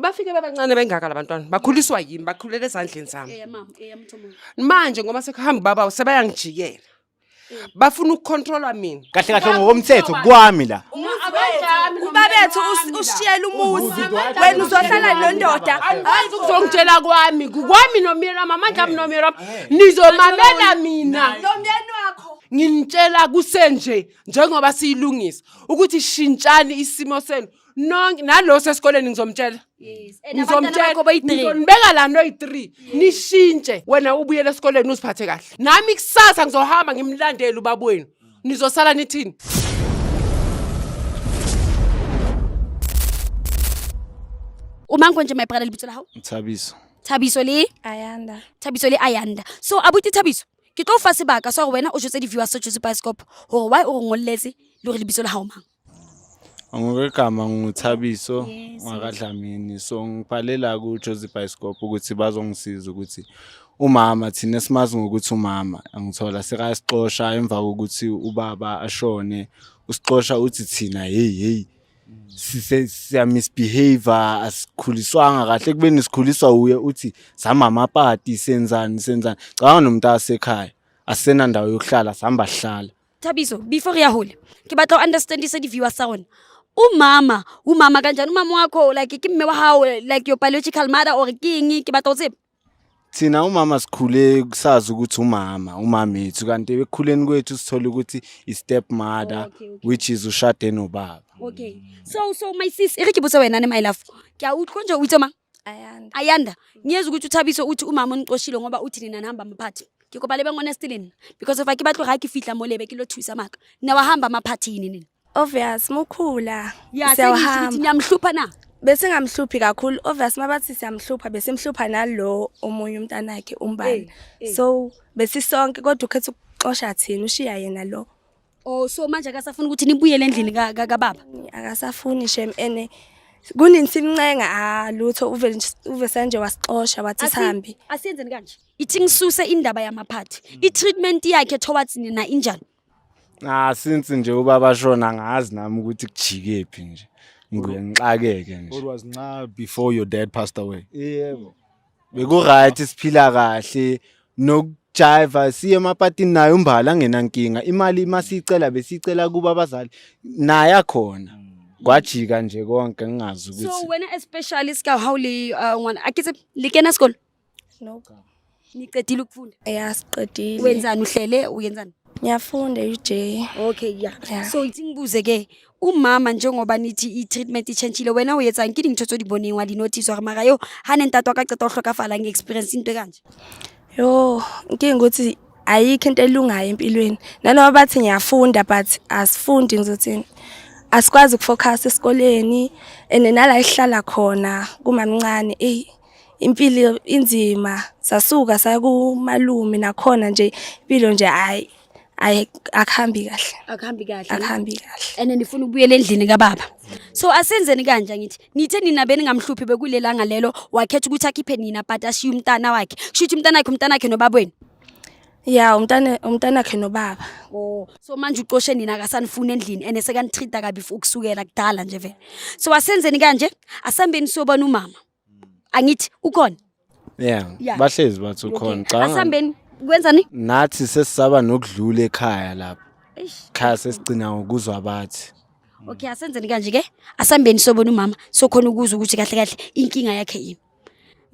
Bafike bebancane bengaka labantwana, bakhuliswa yimi, bakhulela ezandleni zami. Eya mama, eya mthomo. Manje ngoba sekuhamba ubaba sebayangijikela. Bafuna ukucontrola mina. Kahle kahle ngokomthetho kwami la. Ubabethu usishiyela umuzi. Wena uzohlala nondoda. Hayi ukuzongitshela kwami, kwami noMiram, amandla ami noMiram. Nizomamela mina. Nomyeni wakho. Nginitshela kusenje njengoba siyilungisa ukuthi shintshani isimo senu. Nonke nalo sesikoleni ngizomtshela. Yes. And abantwana Ngizomtshela bakho boyi-three. ngizonibeka la noyi-3 nishintshe wena ubuyele esikoleni uziphathe kahle. Nami kusasa ngizohamba ngimlandele ubaba wenu. Nizosala nithini? O mang konje my brother lebitso la hao? Thabiso. Thabiso le Ayanda. Thabiso le Ayanda. So abuti Thabiso, ke tlo o fa sebaka sa gore wena o jwetse di-viewers tsa Jozi Bioscope gore why o re ngolletse le gore lebitso la hao mang. Ngokwegama nguThabiso Yes. ngwakaDlamini so ngibhalela ku-Jozi Bioscope ukuthi bazongisiza ukuthi umama thina simazi ngokuthi umama angithola sekayasixosha emva kokuthi ubaba ashone usixosha uthi thina hey hey siya misbehave asikhuliswanga kahle ekubeni sikhuliswa uye uthi sihamba amapati senzani senzani cabanga nomuntu asekhaya asenandawo yokuhlala sihamba sihlala. Thabiso, before re ya hole, ke batla ho understandisa di-viewers tsa rona. Umama, umama kanjani? Umama wakho like ke mme wa hao like your biological mother or ke eng? Ke batla ho tseba. Thina umama sikhule sazi ukuthi umama umamethu kanti ekukhuleni kwethu sithola ukuthi i-step mother Oh, okay, okay. which is ushade nobaba. Okay. So my sis, e re ke botse wena ne my love. Ke a utlwa nje o itse mang? Ayanda. Ayanda, ngiyezwa ukuthi uThabiso uthi umama unicoshile ngoba uthi nina nihamba amaphathi. Ke kopa le be honest le nna because if ke batlo ga ke fihla mo lebe ke lo thusa maka. Nina wahamba amaphathi yini nina? Obvious mukhula. Ya sengisho ukuthi Siyawuhamba. niyamhlupha na? Besingamhluphi kakhulu. Obvious mabathi siyamhlupha besimhlupha nalo omunye umntanakhe umbani. So besisonke kodwa ukhetha ukuxosha thina ushiya yena lo. Oh so manje akasafuni ukuthi nibuyele endlini kababa. Akasafuni shem ene kunini simncenga ah lutho uvele uvese nje wasixosha wathi sihambe. Asiyenzeni kanje. Ithi ngisuse indaba yamaphathi. I-treatment yakhe towards nina injani? Ah since nje ubaba shona ngazi nami ukuthi kujikephi nje. Ngibuye ngixakeke nje. It was nca before your dad passed away. Yebo. Beku right siphila kahle nokujiva siye emapatini naye umbala angenankinga. Imali masiyicela besiyicela kuba abazali naye akhona. Kwajika nje konke ngingazi So ukuthi wena especially ska how le ngwana a ke tsebe le kena sekolo? No. Niqedile ukufunda. Yeah, siqedile. Wenzani uhlele uyenzani? Ngiyafunda UJ. Okay yeah. Yeah. So ithi ngibuze ke umama njengoba nithi i-treatment itshentshile wena o etsang ke dintho tse o di boneng wa di notice gore mara yo ha ne ntate wa ka qeta ho hlokafala nge-experience into e kanje. Yo, inkinga ukuthi ayikho into elungayo empilweni. Nanoma bathi ngiyafunda but asifundi ngizothini. Asikwazi ukufocus esikoleni and nala esihlala khona kumamncane ey impilo inzima. Sasuka saya kumalume nakhona nje impilo nje hayi ayi akuhambi kahle. Akuhambi kahle. Akuhambi kahle. And nifuna ukubuyela endlini kababa. So asenzeni kanje ngithi nithe nina beningamhluphi bekulelanga lelo wakhetha ukuthi akhiphe nina but ashiye umntana wakhe. Kusho ukuthi umntana wakhe umntana wakhe nobaba wenu. Ya umntana umntanakhe nobaba. Oh, so manje ucoshe nina akasanifuni endlini and sekanitreat kabi ukusukela kudala nje vele. So asenzeni kanje? Asambeni siyobona umama. Angithi ukhona. Yeah, Yeah. bahlezi bathi ukhona. Okay. Cabanga Asambeni kwenzani? nathi sesisaba nokudlula ekhaya lapha. Eish. Khaya sesigcina ngokuzwa bathi. Okay, asenzeni kanje ke? Asambeni siyobona umama sokhona ukuzwa ukuthi kahle kahle inkinga yakhe yini.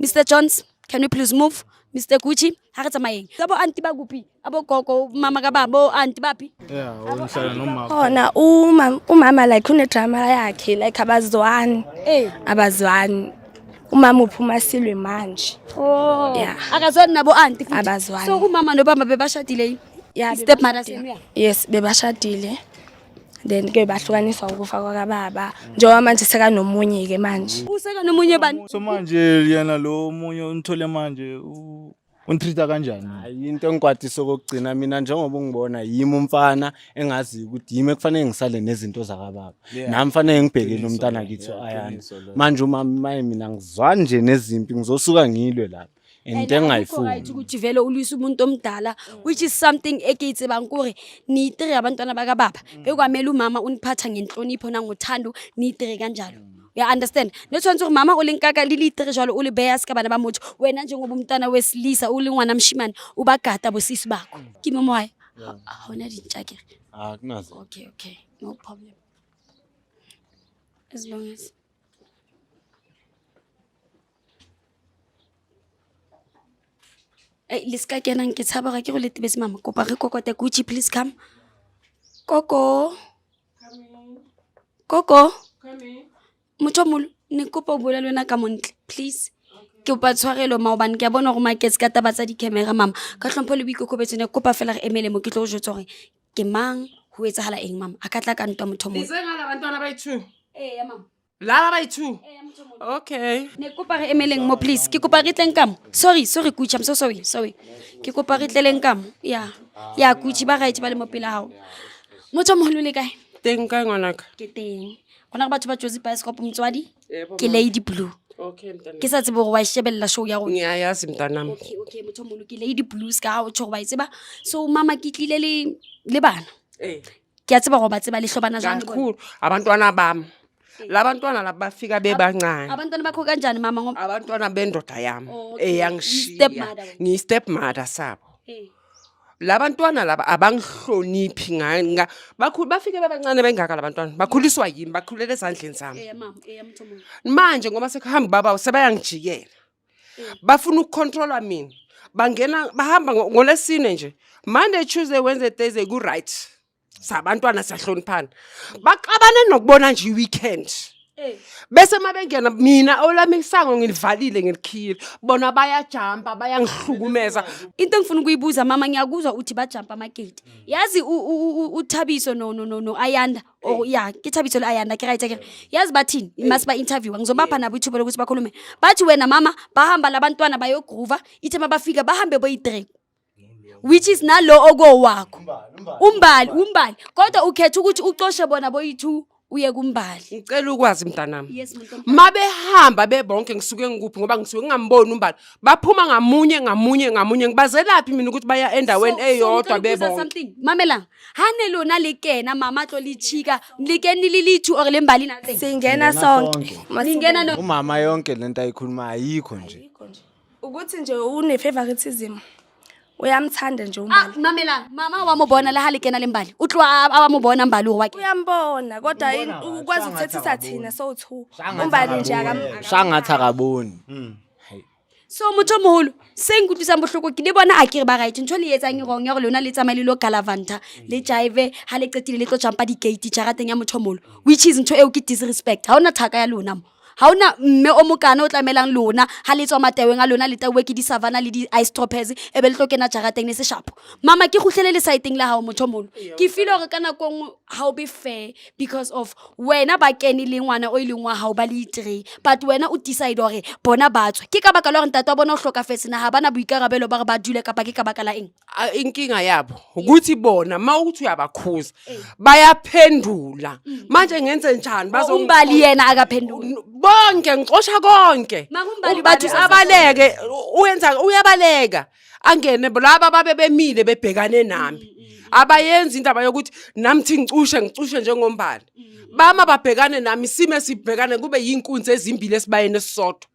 Mr Jones, can you please move? Mr Gucci, ha re tsamayeng. Abo auntie ba kuphi? Abo gogo, mama ka babo, auntie baphi? Yeah, ngihlala nomama. Khona uma umama like une drama yakhe like abazwani. Eh. Abazwani. Umama uphuma silwe manje. Oh. Yeah. Akazwani nabo auntie futhi. Abazwani. So umama nobaba bebashadile yini? Yeah, Step mother bebashadile. senu ya. Yes, bebashadile. Then ke bahlukaniswa ukufa kwakababa. Njengoba manje sekanomunye ke manje. Useka nomunye bani? So manje yena lo omunye unithole manje unitreat kanjani? Hayi into engikwatisa okokugcina mina njengoba ungibona yimi umfana engaziyo ukuthi yimi ekufanele ngisale nezinto zakababa. Nami fanele ngibhekele umntana kithi u-Ayanda. Qiniso lelo. Manje umama maye mina ngizwani nje nezimpi ngizosuka ngilwe lapha. And into And akukho right engingayifuni. ukuthi vele ulwise umuntu omdala which is something e ke e tsebang kore ni itire abantwana bakababa bekwamele umama uniphatha ngenhlonipho nangothando ni itire kanjalo. Ya understand? Ne tshwanetse gore mama o le nkaka le leitere jalo o le beya se ka bana ba motho. Wena njengoba umntana wesilisa o le ngwana moshimane o ba gata bosisi bakho. Ke mo mo hae. Ha hona dintja akere. Akunazo. Okay, no problem. As long as Ei, le ska kenang ke tshaba ga ke go letebetse mama. Kopa re kokote Gucci, please come. Koko. Koko. Motho o moholo, ne ke kopa o bua le wena ka montle, please. Ke kopa tshwarelo maobane ke a bona gore maketse ka taba tsa di-camera mama. Ka hlompho le boikokobetso ne ke kopa fela re emele mo ke tlo go jwetsa gore ke mang ho etsahala eng mama. A ka tla ka ntwa motho o moholo. Nize ngala bantwana bayi-two. Ee mama. Laba bayi-two. Ee motho o moholo. Okay. Ne ke kopa re emeleng mo please. Ke kopa re tleng ka mo. Sorry, sorry Gucci, I'm so sorry. Sorry. Ke kopa re tleleng ka mo. Ya. Ya Gucci ba right ba le mo pela hao. Motho o moholo le kae? Teng kae ngwanaka? Ke teng. Gona re batho ba Jozi Bioscope motswadi. Yebo, Ke mama. Lady Blue. Okay mntanami. Ke sa tsebe gore wa e shebella show ya rona. Ngiyayazi mntanami. Okay, motho o moholo ke Lady Blue ska ha o tjho gore wa e tseba. So mama ke tlile le bana. Eh. Ke a tseba gore ba tseba le hlobana jwang le bona. Kakhulu abantwana bami. Labantwana laba bafika bebancane. Abantwana bakho kanjani mama ngoba Abantwana bendoda yami Okay. eyangishiya. Stepmother wena. Ngiyi-stepmother sabo. Eh. Labantwana laba abangihloniphi nga bakhulu bafike bebancane bengaka labantwana bakhuliswa yimi bakhulela ezandleni zami. Eh mama, eh motho o moholo. Manje ngoba sekuhamba ubaba sebayangijikela. Bafuna ukucontrola mina. Bangena bahamba ngolesine nje. Monday, Tuesday, Wednesday, Thursday ku right. Sabantwana siyahloniphana. Baxabane nokubona nje i-weekend. Eh. Bese mabengena mina olami isango ngilivalile ngilikhiyile. Bona bayajumpa bayangihlukumeza. Into engifuna ukuyibuza mama ngiyakuzwa uthi bajumpa amagate. Yazi uThabiso no no no no Ayanda or yeah ke Thabiso le Ayanda ke right ke. Yazi bathini mase ba interview ngizobapha nabo ithuba lokuthi bakhulume. Bathi wena mama bahamba labantwana bayogroova ithe mabafika bahambe boyi3. Which is nalo okowakho. Umbali umbali kodwa ukhetha ukuthi ucoshe bona boyi2 uye kumbali. Ngicela ukwazi mntanami. Yes muntu. Mabehamba bebonke ngisuke ngikuphi ngoba ngisuke ngingamboni umbali. Baphuma ngamunye ngamunye ngamunye ngibazelaphi mina ukuthi baya endaweni eyodwa ngicela ukubuza bebonke. something. Mamela, ha ne lona le kena mama tlo le chika, le kene le le two or le mbali na teng. Singena sonke. Ningena no Umama yonke lento ayikhuluma ayikho nje. Ayikho nje. Ukuthi nje une favoritism. Uyamthanda nje Ah, uMbali. mamela, mama wa mo bona le ha le kena le mbali. O tloha a wa mo bona mbali hore wa kena. Uyambona kodwa ukwazi ukuthethisa thina so two. Umbali nje akam Shangathi akaboni. So motho o moholo, se nkutlwisang bohloko ke le bona a ke re ba right. Ntho le etsang e wrong ya hore lona le tsamaye le lo galavanta, le jive, ha le qetile le tlo jumpa di-gate jarateng ya motho o moholo. Which is ntho eo ke disrespect. Ha hona thaka ya lona mo. Ha hona mme o mokana o tlamelang lona ha le tswa mateweng a lona le tauwe ke di-savannah le di-ice troppers e be le tlo kena jarateng le seshapo. Mama ke kgutlele le saeteng la hao motho o moholo. Ke feel hore ka nako e nngwe ha o be fair because of wena ba kene le ngwana o e leng wa hao ba le three but wena o decide hore bona ba tswe. Ke ka baka la hore ntate wa bona o hlokafetse na ha bana boikarabelo ba hore ba dule kapa ke ka baka la eng? Inkinga yabo ukuthi bona mawuthi uyabakhuza bayaphendula. Manje ngenze njani Umbali yena akaphenduli. Bonke ngixosha konke. Mara umbali Umbali bathi usasa- abaleke uyenza uyabaleka. Angene laba babe bemile bebhekane nami. Abayenzi indaba yokuthi nami thi ngicushe ngicushe njengombali. Bama babhekane nami sime sibhekane kube yinkunzi ezimbili esibayeni esisodwa.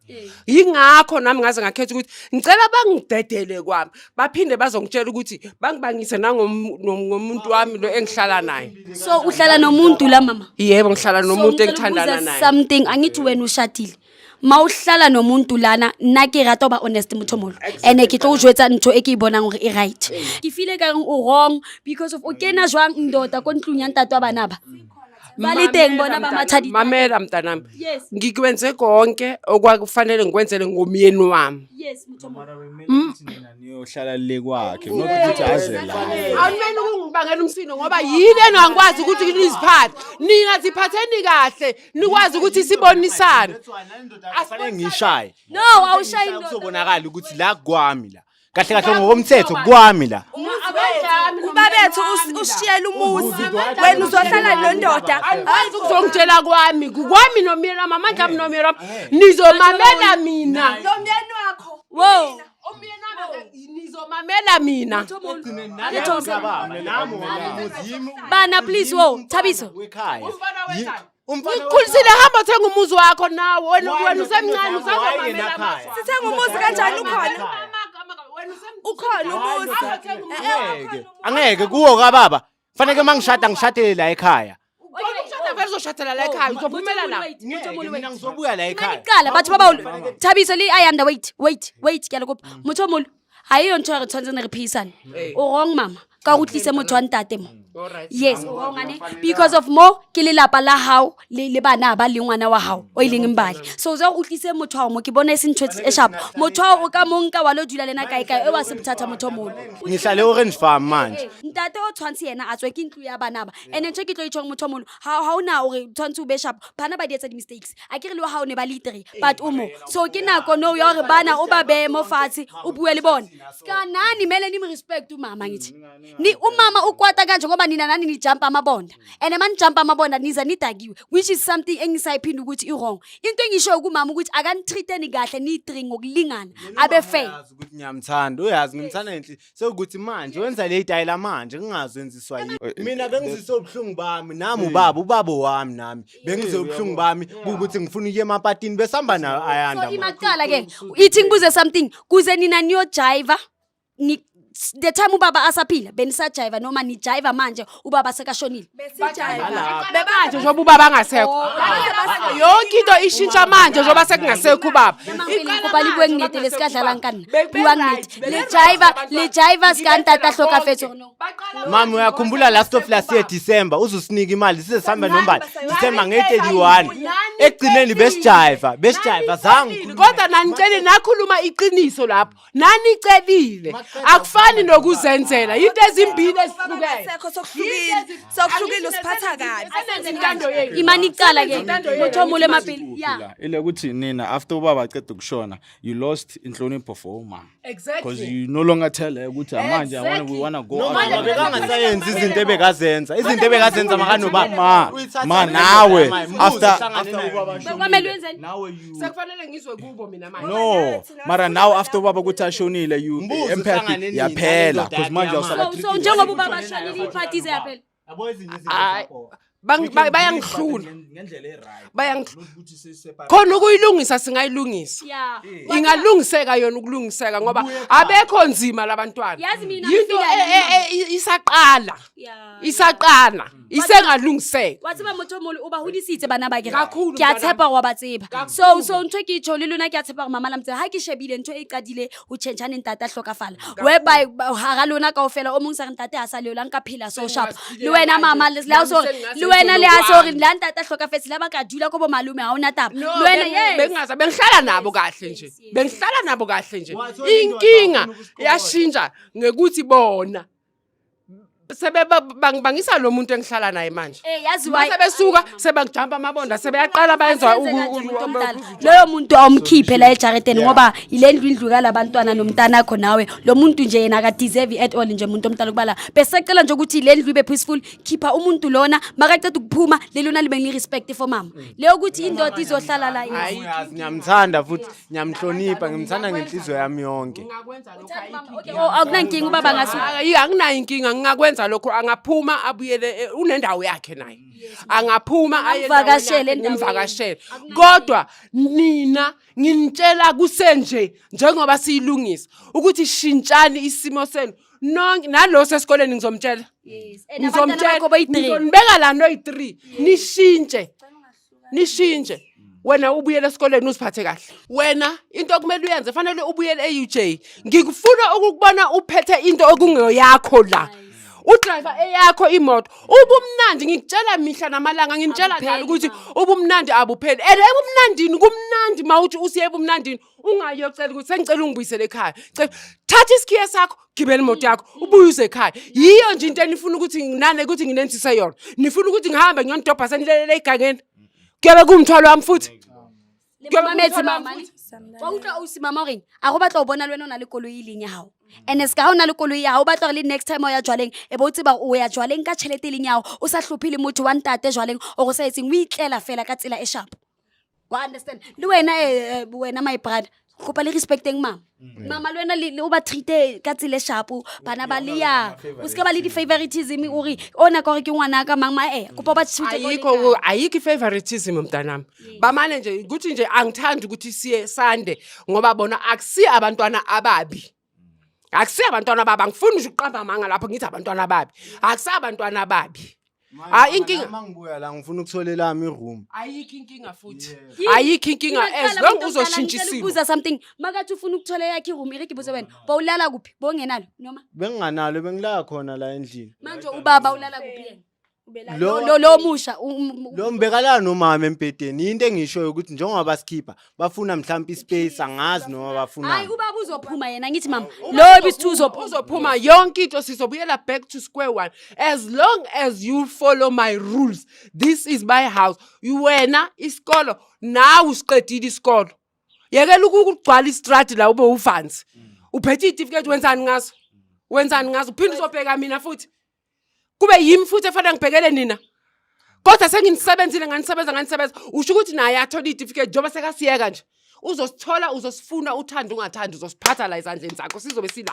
Yingakho nami ngaze ngakhetha ukuthi ngicela bangidedele kwami. Baphinde bazongitshela ukuthi bangibangise nangomuntu wami lo engihlala naye. So uhlala nomuntu la mama? Yebo ngihlala nomuntu So, ngicela engithandana ukubuza naye. Something angithi wena ushadile. Mawuhlala nomuntu lana nna ke rata ho ba honest motho o moholo. Ene ke tlo o jwetsa ntho e ke e bonang hore e right. Ke feel ka reng o wrong because of o kena jwang ndoda ko ntlong ya ntate wa bana ba. Ba le teng bona ba matha di- Mamela mntanami. Yes. Ngikwenze konke okwakufanele ngikwenzele ngomyeni wami. Yes motho o moholo. Niyohlala le kwakhe nokuthi aze la. Awumele ukungibangela umsindo ngoba yini engangikwazi ukuthi niziphathe. Nina ziphatheni kahle, nikwazi ukuthi sibonisane. Kufanele ngishaye. No, awushayi ndoda. Kuzobonakala ukuthi la kwami la. Kahle kahle ngokomthetho kwami la. Ubabethu usishiyela umuzi. Wena uzohlala nondoda. Angikwazi ukuzongitshela kwami, kwami nomyeni wami, amandla ami nomyeni wami. Nizomamela mina. Nomyeni wakho. Wow. Umyeni wami nizomamela mina. Bana please wo Thabiso. Wekhaya. Umfana wenzani? Umfana Ngikukhulisile, hamba uthenga umuzi wakho nawe. Wena Why wena usemncane why usazomamela ngenakhaya? amazwi. Sithenga umuzi kanjani ukhona? Ukhona umuzi. Angeke. Angeke kuwo kababa. Faneke mangishada ngishadele la ekhaya. Ukushada vele uzoshadela la ekhaya, uzovumela la. Ngeke mina ngizobuya la ekhaya. Qala batho ba baholo. Thabiso le Ayanda, wait, wait, wait, ke a le kopa. Motho o moholo ha eyo ntho ya re tshwanetseng re phehisane. O wrong mama ka go tlise motho wa ntate mo. Yes, o wrong ane because of mo ke lelapa la hao le bana ba le ngwana wa hao o ileng mbali. So o go tlise motho wa mo ke bona e se ntho e sharp. Motho wa o ka mo nka wa lo dula le na kae kae e wa se bothata motho o moholo. Ngihlale Orange Farm manje. Ntate o tshwantshe yena a tswe ke ntlo ya bana ba. And ntho e ke tlo e tjhong motho o moholo ha ona hore tshwantse o be sharp. Bana ba di etsa di-mistakes. A ke re le wa hao ne ba le three but o mo. So ke nako no ya hore bana o ba behe mo fatshe o bue le bona. Ska nani mele ni respect umama ngithi. Ni umama ukwata kanje ngoba nina nani ni jump amabonda. And mani jump amabonda niza nidakiwe, which is something engisayiphinda ukuthi i wrong. Into engisho kumama ukuthi akanitreateni kahle ni three ngokulingana. Abe fair. Uyazi ukuthi ngiyamthanda, uyazi ngimthanda ngenhliziyo. Sekuthi manje wenza le style manje ngingazenziswa yini. Mina bengizise ubuhlungu bami nami ubaba, ubaba wami nami. Bengizwe ubuhlungu bami ukuthi ngifuna ukuya emapatini besihamba nayo Ayanda. So imaqala ke ithi ngibuze something kuze nina niyojiva ni the time ubaba asaphila benisajiva noma nijiva manje ubaba sekashonile? Manje njengoba ubaba angasekho, yonke into ishintsha manje njengoba sekungasekho ubaba. Kopa le bue nnete, le ska dlalang ka nna. Bua nnete, le jiva, le jiva ska ntata hlokafetse gore no? Mama, uyakhumbula last of last year December uzusinika imali size sihambe nombali December nge-31, ekugcineni besijiva besijiva zange. Kodwa nanicele nakhuluma iqiniso lapho nanicelile, akufani nokuzenzela, into ezimbili ezihlukene. Sekho sokuhlukile. Sokuhlukile usiphatha kabi. Senze intando yenu. Imani icala ke motho o mole mapele ya. La ile ukuthi nina after ubaba aqeda ukushona you lost inhlonipho for uma because you no longer tell her ukuthi manje I wanna we wanna go out. Noma bekangasayenzi izinto ebekazenza, izinto ebekazenza makanobaba. Ma ma nawe after ubaba Kwamele wenzeni? nawe you Sekufanele ngizwe kubo mina manje. No, mara now after ubaba ukuthi ashonile you Mbuzo empathy uhlangane nini yaphela nale because manje ndoda awusaba So so njengoba ubaba ashonile iphathi ize yaphela. Yabo ezinye izinto Hayi. zakho. Bayangihlula. Ngendlela e-right. Bayangihlula. Khona ukuyilungisa singayilungisa. Ingalungiseka yona ukulungiseka ngoba abekho nzima labantwana. Yazi mina Yinto ngifila isaqala. Isaqala. Isengalungiseka. Wa tseba motho o moholo o ba hodisitse bana ba ke Kakhulu, ke a mntwana. Tshepa gore wa ba tseba. So ntho e ke e tjho le lona ke a tshepa gore mama la mtseba ha ke shebile ntho e qadile ho tjhentjhane ntate a hlokafala whereby hara lona kaofela o mong sa re ntate ha sa leo la nka phela so sharp le wena mama le ha o so le wena le ha so re le ha ntate a hlokafetse le ba ka dula ko bo malome ha ona taba No, le wena yes. Bengingaza bengihlala nabo kahle nje. Bengihlala nabo kahle nje. Wathola indoda Inkinga ofuna ukusiqola. yashintsha ngekuthi bona sebebangisa lo muntu engihlala naye manje. Eh, yazi why? Mase besuka sebangijampa amabonda sebeyaqala bayenza Asenze kanje muntu omdala. Loyo muntu awumkhiphe la ejareteni ngoba ile ndlu indlu kalabantwana nomntanakho nawe lo muntu nje yena akadeserve at all nje muntu omdala kubala besacela nje ukuthi le ndlu ibe peaceful. Khipha umuntu lona makaceda ukuphuma lelona libe ngi-respect for mama leyo ukuthi indoda izohlala la, yes. Uyazi ngiyamthanda futhi ngiyamhlonipha, ngimthanda ngenhliziyo yami yonke. Ngingakwenza lokho, ayikho. Okay, oh, akunankinga ubaba ngasu Hayi, anginayo inkinga, ngingakwenza lokho. Angaphuma abuyele unendawo yakhe naye, angaphuma aye endaweni Amvakashele yakhe, endaweni. ngimvakashele. Kodwa nina nginitshela kusenje njengoba siyilungisa ukuthi shintshani isimo senu nonke nalo sesikoleni ngizomtshela. Yes. And abantwana Ngizomtshela bakho boyi-three. ngizonibeka la noyi-three, nishintshe, nishintshe. Wena ubuyele esikoleni uziphathe kahle. Wena into okumele uyenze fanele ubuyele e-UJ. Ngikufuna ukukubona uphethe into okungeyoyakho la, udriver eyakho imoto. Ubumnandi ngikutshela mihla namalanga, nginitshela njalo Abupheli, ukuthi mama. Ubumnandi abupheli and ebumnandini kumnandi. Mawuthi usiye ebumnandini ungayocela ukuthi sengicela ungibuyisele ekhaya. Cela thatha isikhiye sakho, gibela imoto yakho, ubuye uze ekhaya. Yiyo nje into enifuna ukuthi nginane ukuthi nginenzise yona. Nifuna ukuthi ngihambe ngiyonidobha senilelele egangeni, kuyabe kuwumthwalo wami futhi. Le mametse mama ne? Wa utlwa ausi mama o reng a go batla go bona le wena o na le koloi e leng ya gago and se ka ga o na le koloi ya gago o batla gore le next time o ya jwaleng e be o tseba o ya jwaleng ka tšhelete e leng ya gago o sa hlophe le motho wa ntate jwaleng o go sa etseng o itlela fela ka tsela e sharp wa understand le wena wena my brother. Kopa le respecteng mama. Mama le wena o ba treat-e ka tsela e sharp, bana ba le ya. O ska ba le di-favoritism ore ona ka gore ke ngwana ka mang ma eh. Kopa o ba treat-e ka ho Ayikho lekana. Ayikho i-favoritism mntanami. Bamane nje ukuthi nje angithandi ukuthi siye sande ngoba bona akusi abantwana ababi. Akusi abantwana ababi, angifuni nje ukuqamba amanga lapho ngithi abantwana ababi. Akusi abantwana ababi. Ah, inkinga Uma ngibuya la ngifuna ukutholela ami i-room. Ayikho inkinga futhi. Yini? Ayikho inkinga Mina as kuqala long muntu omdala uzoshintsha ngicela isimo. ukubuza something. Makathi ufuna ukuthola yakhe i-room, ire ke botse wena. Bowulala kuphi? Bowungenalo noma? Benginganalo, bengilala khona la endlini. Manje ubaba ulala kuphi yena? Lo Lo musha lo mbekalala nomama embhedeni. Into engishoyo ukuthi njengoba basikhipha bafuna mhlawumbe i-space, angazi noma Hayi, bafunani. ubaba uzophuma yena, ngithi mama. Lo bisithi uzophuma. Uzophuma yonke into, sizobuyela back to square one as long as you follow my rules. This is my house. Wena isikolo nawe usiqedile isikolo, yekela ukugcwala istradi la ube uvanzi uphethe iy'tifiketi. Wenzani ngazo? Wenzani ngazo? Uphinde uzobheka mina futhi, kube yimi futhi efanele ngibhekele nina, kodwa senginisebenzile, nganisebenza, nganisebenza. Usho ukuthi naye athole iy'tifiketi njengoba sekasiyeka nje, uzosithola, uzosifuna, uthanda ungathandi, uzosiphatha la ezandleni zakho. Sizobe sila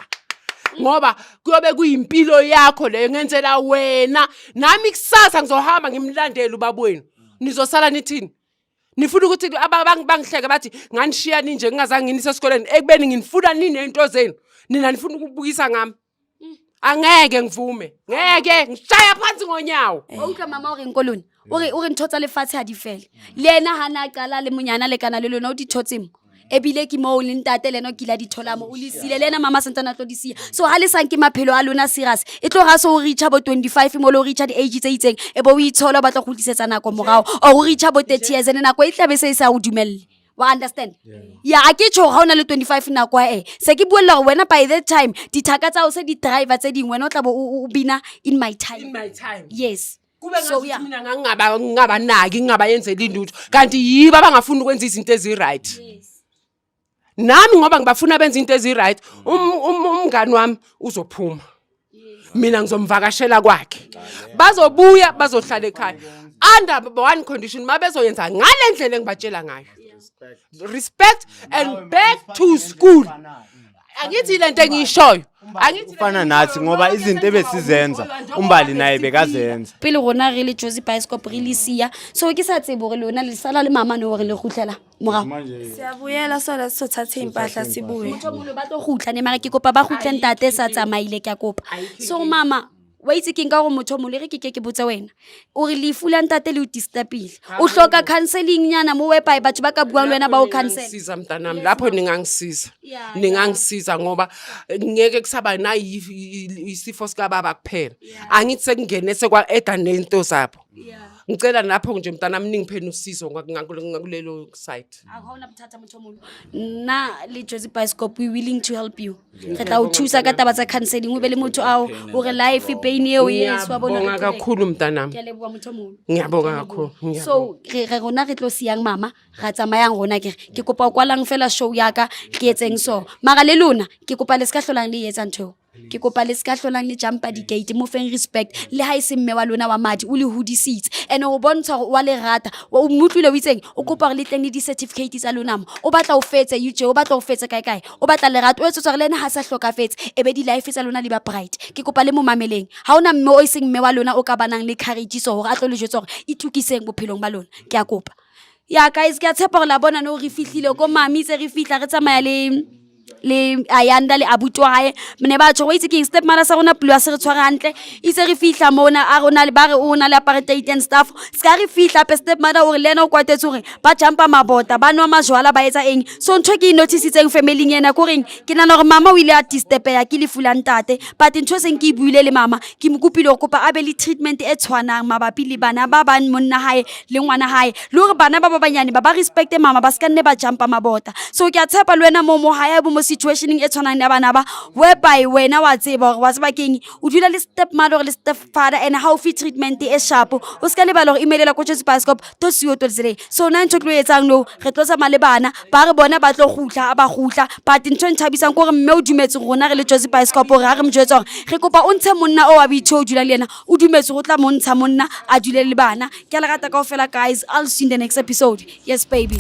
ngoba kuyobe kuyimpilo yakho leyo, ngenzela wena. Nami kusasa ngizohamba ngimlandele ubaba wenu. Nizosala nithini? Nifuna ukuthi bangihleke bathi nganishiya ninje ngingazange nginise esikoleni, ekubeni nginifuna ninento zenu. Nina nifuna ukubukisa ngami. Angeke ngivume, ngeke ngishaya phansi ngonyawo. O utlwa mama o reng ko lona? O re ntho tsa lefatshe ha di fele. Le ena ha na qala le monyana le kana le lona o di thotse mo. Ebile ke moo le ntate le ena o kile a di thola mo, o le siile le ena mama santsane a tlo di siya. So ha le sa nke maphelo a lona serious, e tlo ga so o reacha bo 25 mo le o reacha di-age tse itseng, e bo o itshola o batla go kgutlisetsa nako morao, or o reacha bo 30 years ene nako e tlabe se e sa o dumelle. Wa understand? Ya, a ke tjho ga o na le 25 nako e se ke buella gore wena by that time dithaka tsa o se di-driver tse dingwe, wena o tla bo o bina in my time. In my time. Yes. Kube So, ngazuthi yeah. mina ngingabanaki, ngingabayenzeli lutho, kanti yibo abangafuni ukwenza izinto ezi-right nami, ngoba ngibafuna benze into ezi-right. Umngani wami uzophuma, mina ngizomvakashela kwakhe, bazobuya bazohlala ekhaya under one condition: ma bezoyenza ngale ndlela engibatshela ngayo, respect and back to school. Angithi le nto engiyishoyo, angithi le Ufana nto nathi engiyishoyo, ngoba izinto ebesizenza uMbali naye bekazenza. Pele rona re le Jozi Bioscope re le siya, so ke sa tsebe gore lona le sala le mama no gore le gutlela morago. Manje Siyabuyela sona, sizothatha iy'mpahla sibuye. Motho o mongwe ba tlo gutla ne, mara ke kopa ba gutle ntate sa tsamaile, ke a kopa. So mama, wa itse keng ka gore motho o mongwe le re ke ke botse wena o re lefu la ntate le o disturbile, o hloka counseling nyana mo whereby batho ba ka buang le wena ba o counsel. Ningangisiza mntanami lapho, ningangisiza. Ningangisiza ngoba ngeke kusaba nayi isifo sikababa kuphela, angithi sekungene sekwa-eda nento zabo. Ngicela lapho nje mntanami ningipheni usizo ngakulelo side. A ga ona bothata, motho o moholo. Nna le Jozi Bioscope, we willing to help you. Re tla o thusa ka taba tsa counseling, o be le motho ao ore life pain eo, yes, wa bona, re Ngiyabonga tlo reng. kakhulu mntanami. Ke a leboha, motho o moholo. Ngiyabonga kakhulu, ngiyabonga. So re rona re tlo siyang mama, ra tsamayang rona. Ke re ke kopa o kwalang fela show ya ka ke etseng so, mara le lona ke kopa le se ka hlolang le e etsa ntho eo. Ke kopa le se ka hlolang le jumpa di-gate. Mo feng respect le ha e se mme wa lona wa madi, o le hodisitse and o bontsha gore wa le rata. O mo utlwile o itseng, o kopa gore le tleng le di-certificate tsa lona mo. O batla o fetse uj, o batla o fetse kae kae, o batla lerato, o etsetsa gore le ene ha sa hlokafetse e be di-life tsa lona di ba bright. Ke kopa le mo mameleng. Ha ona mme o e seng mme wa lona o ka banang le courage so hore a tlo le jwetsa hore itokiseng bophelong ba lona. Ke a kopa ya guys, ke a tshepa gore la bona no re fihlile ko mami. Tse re fihla re tsamaya le Ayanda le abuti wa hae ne ba tjho go itse keng, step mother sa rona pulo a se re tshware hantle. Itse re fihla mona a rona le ba re o na le apartheid and stuff. Se ka re fihla hape step mother o re le ena o kwatetse hore ba jumpa mabota, ba nwa majwala, ba etsa eng. So ntho e ke e noticitseng familing ena ko reng, ke nahana hore mama o ile a disturbeya ke lefu la ntate, but ntho e seng ke e buile le mama, ke mo kopile hore kopa a be le treatment e tshwanang mabapi le bana ba bang, monna hae le ngwana hae, le hore bana ba ba banyane ba respecte mama, ba se ka nne ba jumpa mabota. So ke a tshepa le wena mo hae bo mo situationeng e tshwanang le ya bana ba, whereby wena wa tseba hore wa tseba keng, o dula le step mother or le step father and ha o fe treatment e sharp. O se ka lebala hore emailela ko Jozi Bioscope to co dot za. So nna ntho e tlo e etsang no, re tlo tsamaya le bana ba re bona ba tlo kgutla, ba kgutla, but ntho e nthabisang ke hore mme o dumetse rona re le Jozi Bioscope hore ha re mo jwetsa hore re kopa o ntshe monna o wa boitho o dulang le yena, o dumetse go tla mo ntsha monna a dule le bana. Ke a le rata kaofela guys, I'll see you in the next episode. Yes baby.